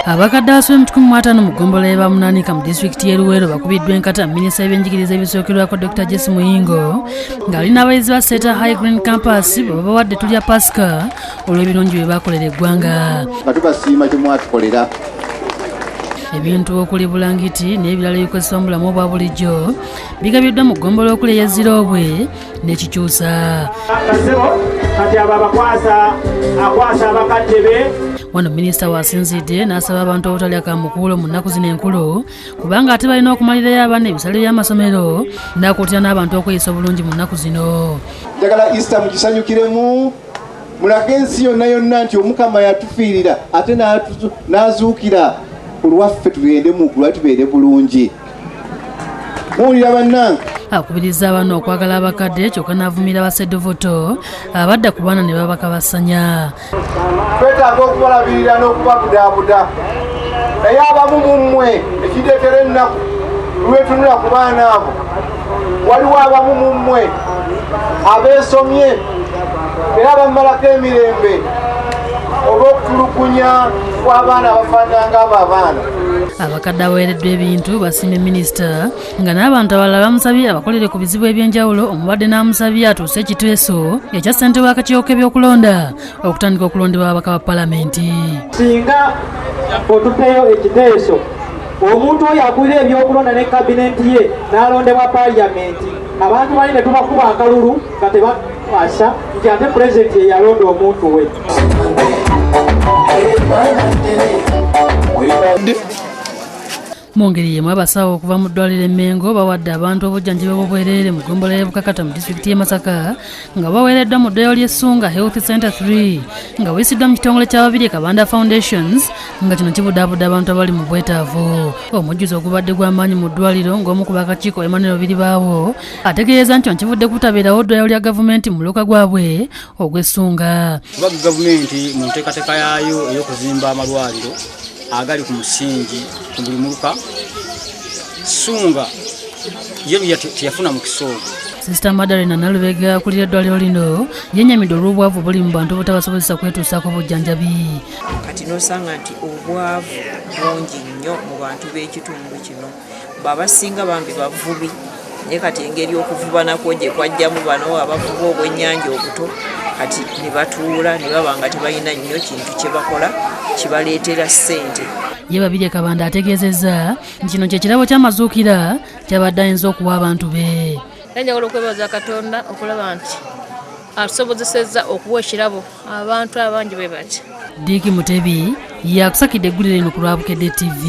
Abakadde abasoba mu 150 mu ggombolola y'e Bamunanika mu disitulikiti y'e Luweero bakubiddwa enkata minisita w'ebyenjigiriza ebisookerwako Dr. Jesse Muyingo ng'ali n'abayizi ba Seeta High Green Campus bwe babawadde tulya Pasika olw'ebirungi bye bakolera eggwanga. Nga tubasiima kye mwatukolera. Ebintu okuli bulangiti n'ebirala ebikozesebwa mu bulamu obwa bulijjo bigabiddwa mu ggombolola okuli ey'e Ziroobwe n'ekikyusa. Kasebo kati abo abakwasa akwasa abakadde be. Wano minisita waasinzidde n'asaba abantu obutalya kamukuulo mu nnaku zino enkulu kubanga ate balina okumalirayo abaana ebisale by'amasomero n'akuutira n'abantu okweyisa obulungi mu nnaku zino. Njagala Easter mugisanyukiremu, mulage ensi yonna yonna nti Omukama yatufiirira ate n'azuukira ku lwaffe tugende mu ggulu tubeere bulungi. Muwulira bannange? Akubiriza abaana okwagala abakadde kyokka n'avumira baseddovoto abadda ku baana ne babakabasanya. Twetaaga okubalabirira n'okubabudaabuda, naye abamu mu mmwe ekireetera ennaku lwetunula ku baana abo. Waliwo abamu mu mmwe abeesomye era bamalako emirembe olw'okutulugunya kw'abaana abafaanana ng'abo abaana. Abakadde abaweereddwa ebintu basiimye minisita nga n'abantu abalala bamusabye abakolere ku bizibu eby'enjawulo omubadde n'amusabye atuuse ekiteeso ekya ssentebe w'akakiiko k'ebyokulonda okutandika okulondebwa ababaka ba palamenti. Singa otutteyo ekiteeso omuntu oyo akulira ebyokulonda ne kabinenti ye n'alondebwa paliyamenti, abantu bali ne tubakuba akalulu nga tebakwasa nti ate pulezidenti ye yalonda omuntu we. Mu ngeri y'emu abasawo okuva mu ddwaliro e Mengo bawadde abantu obujjanjabi obw'obwereere mu ggombolola y'e Bukakata mu disitulikiti y'e Masaka nga baweereddwa mu ddwaliro ly'e Ssunga Health Center 3 nga buyisiddwa mu kitongole kya Babirye Kabanda Foundations nga kino kibudaabuda abantu abali mu bwetaavu. Omujjuzo ogubadde gw'amaanyi mu ddwaliro ng'omu ku b'akakiiko Emmanuel Biribaawo ategeeza nti kino kivudde ku butabeerawo ddwaliro lya gavumenti mu muluka gwabwe ogw'Essunga. Kuba gavumenti mu nteekateeka yaayo ey'okuzimba amalwaliro agali ku musingi ku buli muluka, Ssunga ye teyafuna mukisa ogwo. Sisita Madalena Nalubega akulira eddwaliro lino yennyamidde olw'obwavu buli mu bantu obutabasobozesa kwetuusaako bujjanjabi. Kati n'osanga nti obwavu bungi nnyo mu bantu b'ekitundu kino, abasinga bambi bavubi, naye kati engeri okuvuba nakwo gye kwajjamu bano abavuba obwennyanja obuto kati ne batuula ne baba nga tebalina nnyo kintu kye bakola kibaleetera ssente. Ye Babirye Kabanda ategeezezza nti kino kye kirabo ky'amazuukira ky'abadde ayinza okuwa abantu be. Era njagala okwebaza Katonda okulaba nti atusobozesezza okuwa ekirabo abantu abangi bwe bati. Dick Mutebi yakusakidde eggulire lino ku lwa Bukedde TV.